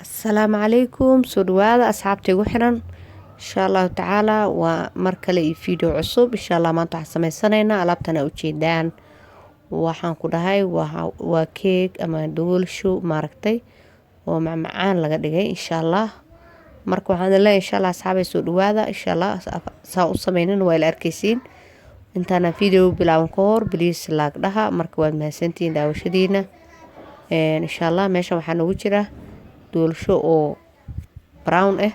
Asalaamu calaykum, soo dhawaada asxaabta igu xiran. Insha allahu tacaala waa mar kale iyo video cusub. Insha allah maanta waxaan sameysanaynaa alaabtan aa ujeedaan. Waxaan ku dhahay waa keeg ama doolsho maaragtay oo macmacaan laga dhigay insha allah. Marka waxaan leeyahay insha allah asxaabay soo dhawaada. Insha allah saa u sameynina waa ila arkaysiin. Intaana video bilaaban ka hor please like dhaha. Marka waad mahadsantihiin daawashadiina. Insha allah meeshan waxaa noogu jira doolsho oo brown ah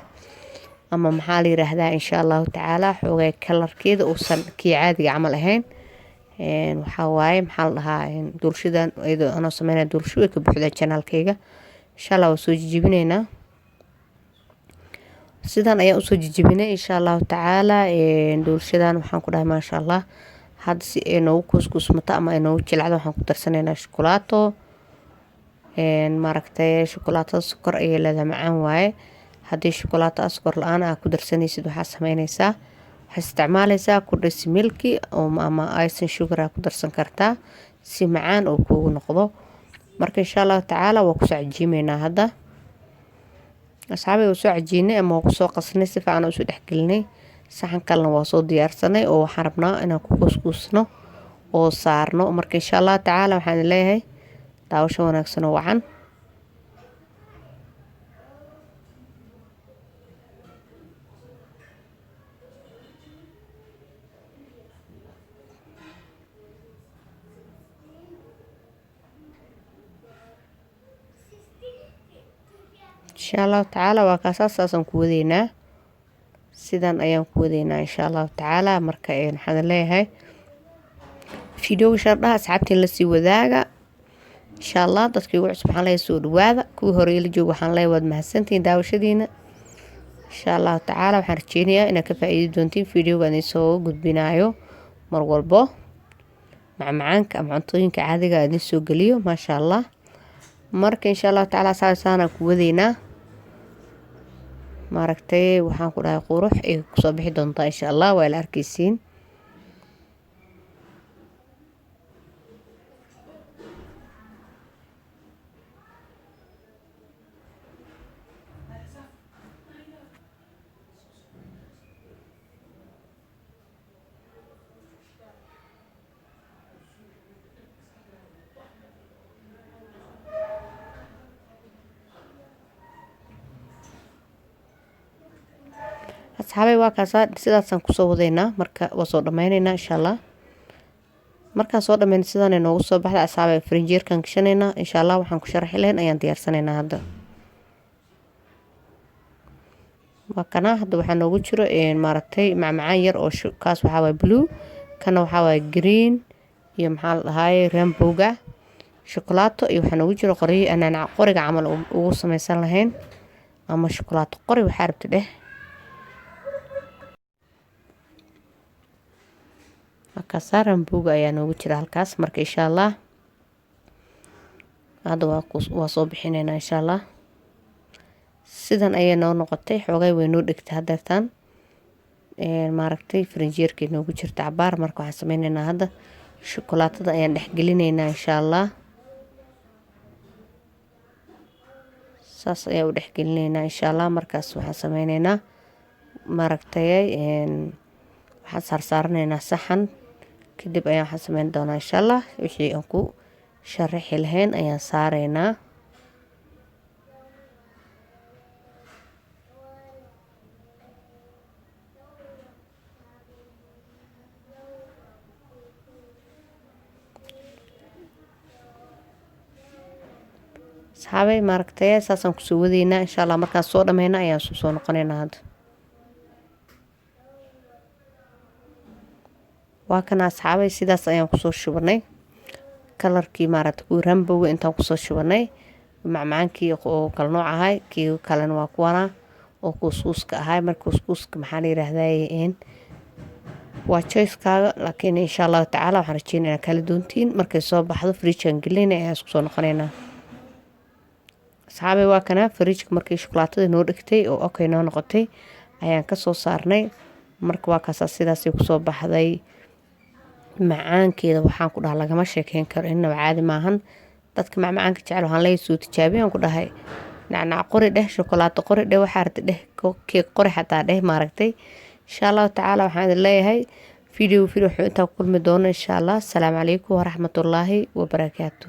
ama maxaa la yiraahdaa insha allahu tacaala xoogay kalarkeeda uusan kii caadiga camal ahayn. Waxaa waaye maxaa la dhahaa doolshadan iyadoo anoo sameynaya doolsho way ka buuxdaa channelkayga. Insha allah waa soo jijibinaynaa. Sidan ayaan usoo jijibinay insha allahu tacaala. Doolshadan waxaan ku dhahay maasha allah. Hadda si ay noogu kuuskuusmato ama ay noogu jilcdo waxaan ku darsanaynaa shukulaato. Maaragtay shukulaatada sokor ayay leedahay, macaan waaye. Haddii shukulaato sokor la-aan aa ku darsanaysid waxaa sameynaysaa, waxaad isticmaalaysaa kudhis milki ama icing sugar aa ku darsan kartaa si macaan oo kuugu noqdo. Marka insha allahu tacaala waa kusoo cajiimeynaa hadda. Asxaabay waa soo cajiinay ama waa kusoo qasnay, si fiican usoo dhexgelinay. Saxan kalena waa soo diyaarsanay oo waxaan rabnaa inaan ku kuuskuusno oo saarno. Marka insha allahu tacaala waxaan leeyahay daawasho wanaagsan oo wacan. Insha allahu tacaala waa kaasaas, saasaan ku wadeynaa, sidan ayaan ku wadeynaa insha allahu tacaala. Marka waxaan leeyahay videoga shardhaha asxaabtiin lasii wadaaga insha allah. Dadkii ugu cusub waxaan leeyahay soo dhawaada, kuwii hore ila jooga waxaan leeyahay waad mahadsantihiin daawashadiina. Insha allahu tacaala waxaan rajeynayaa inaad ka faa'iidi doontiin videoga idin soo gudbinayo mar walbo macmacaanka ama cuntooyinka caadiga idin soo geliyo maasha allah. Marka insha allahu tacaala saasaan ku wadeynaa. Maaragtay waxaan ku dhahay qurux ay kusoo bixi doontaa insha allah, waa ila arkaysiin. Asxaabay waa kaasaa, sidaasaan kusoo wadeynaa. Marka waa soo dhameyneynaa insha allah. Markaan soo dhameyno sidaan noogu soo baxda asxaabay, farinjeerkaan gashanaynaa insha allah. Waxaan ku sharaxi lahayn ayaan diyaarsanaynaa hadda. Waa kana hadda waxaa noogu jiro maaragtay macmacaan yar oo kaas waxaa waaye blue, kana waxaa waaye green iyo maxaa la dhahaye rainbowga shukulaato, iyo waxaa noogu jiro qoryo anaan qoriga camal ugu sameysan lahayn ama shukulaato qori waxaa rabta dheh. Markaasaa rainbowga ayaa noogu jira halkaas. Marka insha allah hadda waa soo bixineynaa insha allah. Sidan ayay noo noqotay, xoogay way noo dhegtay hadeertaan. Maaragtay farinjeerkay noogu jirta cabaar. Marka waxaan sameyneynaa hadda shukulaatada ayaan dhexgelineynaa insha allah. Saas ayaan u dhexgelineynaa insha allah. Markaas waxaan sameyneynaa maaragtay waxaan saarsaaranaynaa saxan, kadib ayaan waxaan sameyn doonaa insha allah wixii aan ku sharaxi lahayn ayaan saareynaa. Asxaabay maaragtay saasaan kusoo wadeynaa insha allah. Markaan soo dhameyna ayaan isku soo noqoneynaa hadda. Waa kana asxaabay, sidaas ayaan kusoo shubanay kalarkii maaragtay kuwii rainbowga intaan kusoo shubanay macmacaankii oo kala nooc ahay, kii kalena waa kuwana oo kuuskuuska ahay. Marka kuuskuuska maxaa la yiraahdaa waa choice-kaaga, laakiin insha allahu tacaala waxaan rajeynaya inaad kala doontiin. Markay soo baxdo fridge-aan gelinayna ayaan isku soo noqoneynaa. Asxaabay waa kana fridge-ka markii shukulaatada noo dhigtay oo okay noo noqotay ayaan kasoo saarnay. Marka waa kaasaa, sidaasay kusoo baxday. Macaankeeda waxaan ku dhahaa lagama sheekeyn karo, innaba caadi maahan. Dadka macmacaanka jecel waxaan leeyahay soo tijaabiya aan ku dhahay. Nacnac qori dheh, shukulaato qori dheh, waxaa rabta dheh, keeg qori xataa dheh, maaragtay. Insha Allahu tacaala waxaan idin leeyahay video video wuxuu intaa ku kulmi doono, insha Allah. Asalaamu calaykum waraxmatullaahi wabarakaatu.